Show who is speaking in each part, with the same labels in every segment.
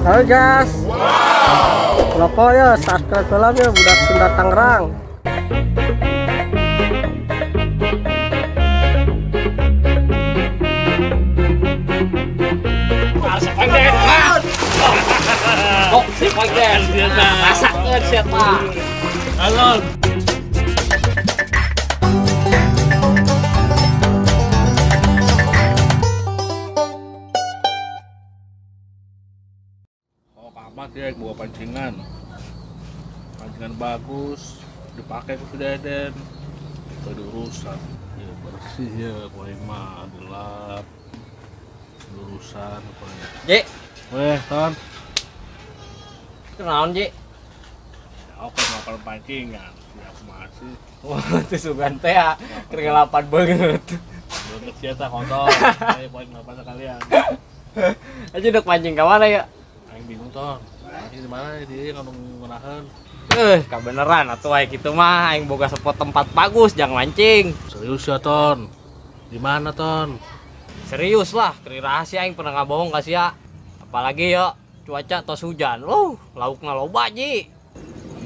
Speaker 1: Halo guys. Wow. Lopo ya, subscribe lah ya budak Sunda Tangerang.
Speaker 2: Oh, si pagen. Rasakeun sia tah.
Speaker 3: Halo. Oh, amat ya bawa pancingan. Pancingan bagus, dipakai ku si Deden. Itu diurusan. Ya bersih ya, poe mah gelap. Urusan pokoknya.
Speaker 2: Ji.
Speaker 3: Weh, Ton.
Speaker 2: Kenaon, Ji?
Speaker 3: Aku ngapal pancingan, ya aku masih.
Speaker 2: Wah, itu sugan teh ya, kegelapan banget.
Speaker 3: Banget sih eta kontol. Ayo poin ngapa sekalian.
Speaker 2: Aja udah pancing ke mana ya?
Speaker 3: Aing bingung, Ton. Pancing di mana dia ngomong ngeunaheun.
Speaker 2: Kabeneran atuh aya kitu mah aing boga spot tempat bagus jangan mancing.
Speaker 3: Serius ya, Ton? Di mana, Ton?
Speaker 2: Serius lah, keri rahasia aing pernah nggak bohong kasih ya. Apalagi ya cuaca tos hujan. Laukna loba, Ji.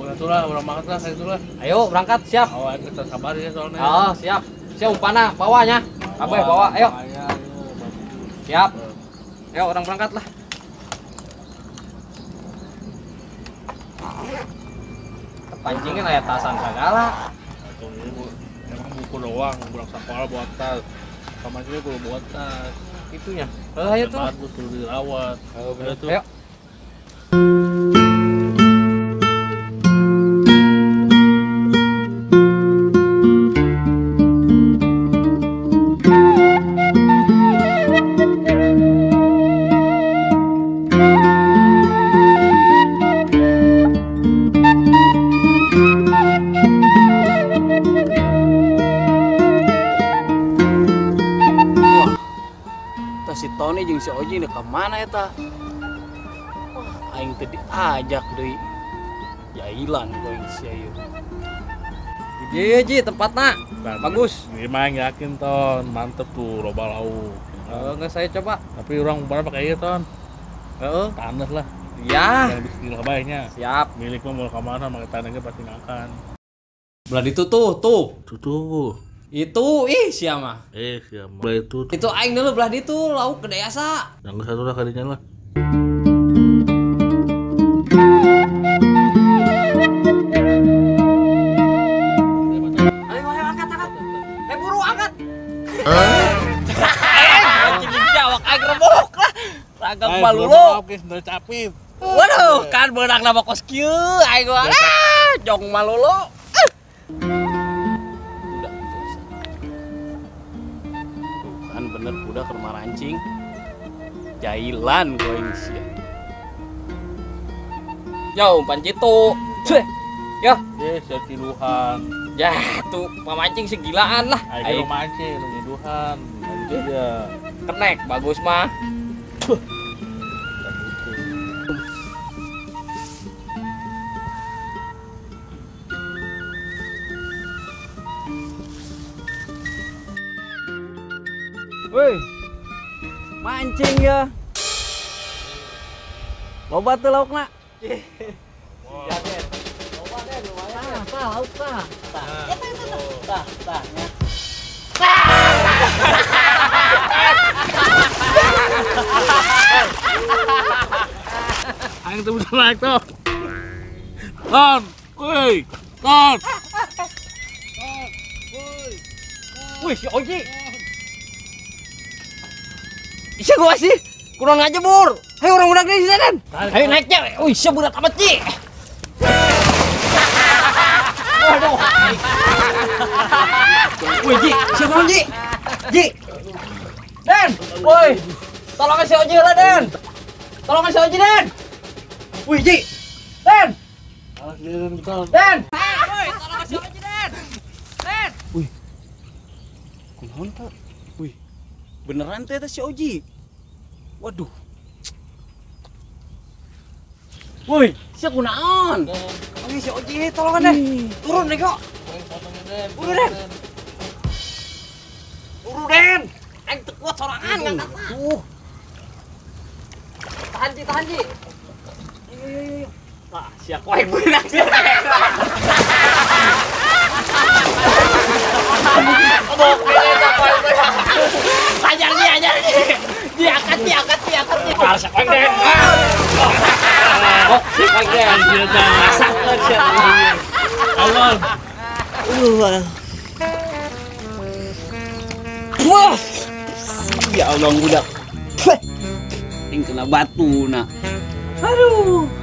Speaker 3: Berangkat lah, urang banget lah kayak itulah.
Speaker 2: Ayo berangkat, siap.
Speaker 3: Oh, aing kita sabar ya soalnya.
Speaker 2: Oh, siap. Siap umpana bawanya. Kabeh bawa, ayo.
Speaker 3: Ayo,
Speaker 2: siap. Ayo orang berangkat lah. Pancingan aya tasan segala.
Speaker 3: Atuh emang buku doang, budak sekolah buat tas. Pamancingnya kudu buat tas.
Speaker 2: Itunya. Ayo tuh.
Speaker 3: Bagus kudu dirawat.
Speaker 2: Ayo tuh. Ayo.
Speaker 4: Si Tony jeung si Oji ke mana eta? Wah, aing teu diajak deui. Jailan going sia ieu.
Speaker 2: Ji, Ji, tempatna bagus.
Speaker 3: Ini mah yakin, Ton, mantep tuh loba lauk.
Speaker 2: Enggak saya coba.
Speaker 3: Tapi urang umpan pakai ieu, Ton.
Speaker 2: Heeh,
Speaker 3: tanah lah.
Speaker 2: Iya.
Speaker 3: Yang bismillah bae nya.
Speaker 2: Siap.
Speaker 3: Milik mah mau ka mana make tanahnya pasti ngakan.
Speaker 2: Belah ditu tuh, tuh.
Speaker 3: Tuh.
Speaker 2: Itu ih sia mah.
Speaker 3: Sia mah. Belah itu.
Speaker 2: Itu aing dulu belah ditu lauk gede asa.
Speaker 3: Yang satu lah kadinya lah.
Speaker 2: Ayo ayo angkat angkat. Buru angkat. Anjing jawak aing remuk lah. Ragam malulo.
Speaker 3: Oke, sendal capit.
Speaker 2: Waduh, kan beunang nama kos kieu aing mah. Ah, jong malulo.
Speaker 4: Bener budak ke rumah rancing. Jailan going sia.
Speaker 2: Ya umpan jitu. Ya,
Speaker 3: sia tiluhan.
Speaker 2: Ya, tuh pamancing segilaan lah.
Speaker 3: Ayo mancing tiluhan. Lanjut ya.
Speaker 2: Kenek bagus mah.
Speaker 4: Woi, mancing ya. Loba tuh laukna.
Speaker 2: Ya, Den. Loba, Den, lumayan.
Speaker 4: Tah, lauk tah. Tah. Eta eta tah. Tah, tah.
Speaker 3: Aing tuh bisa naik tuh. Ton, woi, Ton.
Speaker 2: Wih, si Oji. Isya gua sih, kurang aja bur. Ayo orang budak di sini, Den. Ayo naiknya. Wih, isya budak amat, Ci. Waduh. Wih, Ji, isya turun, Ji. Ji. Den, woi. Tolong si Oji lah, Den. Tolong si Oji, Den. Wih, Ji. Den. Den. Woi, tolong si Oji, Den. Den.
Speaker 4: Wih. Kunaon tah? Wih. Beneran teh si Oji. Waduh. Woi, sia kunaon?
Speaker 2: Wih, si Oji, tolongan deh. Turun deh kok. Buru, Den. Buru, Den. Aing teu kuat sorangan ngangkat.
Speaker 4: Tuh.
Speaker 2: Tahan, Ji, tahan, Ji. Yo. Wah, siap wae beunang sia. Ajar dia, ajar dia. Diangkat, diangkat, diangkat. Harus siap wae. Oh, siap wae. Masak siap.
Speaker 3: Allah.
Speaker 4: Wah. Ya Allah budak. Ini kena batu nak. Aduh.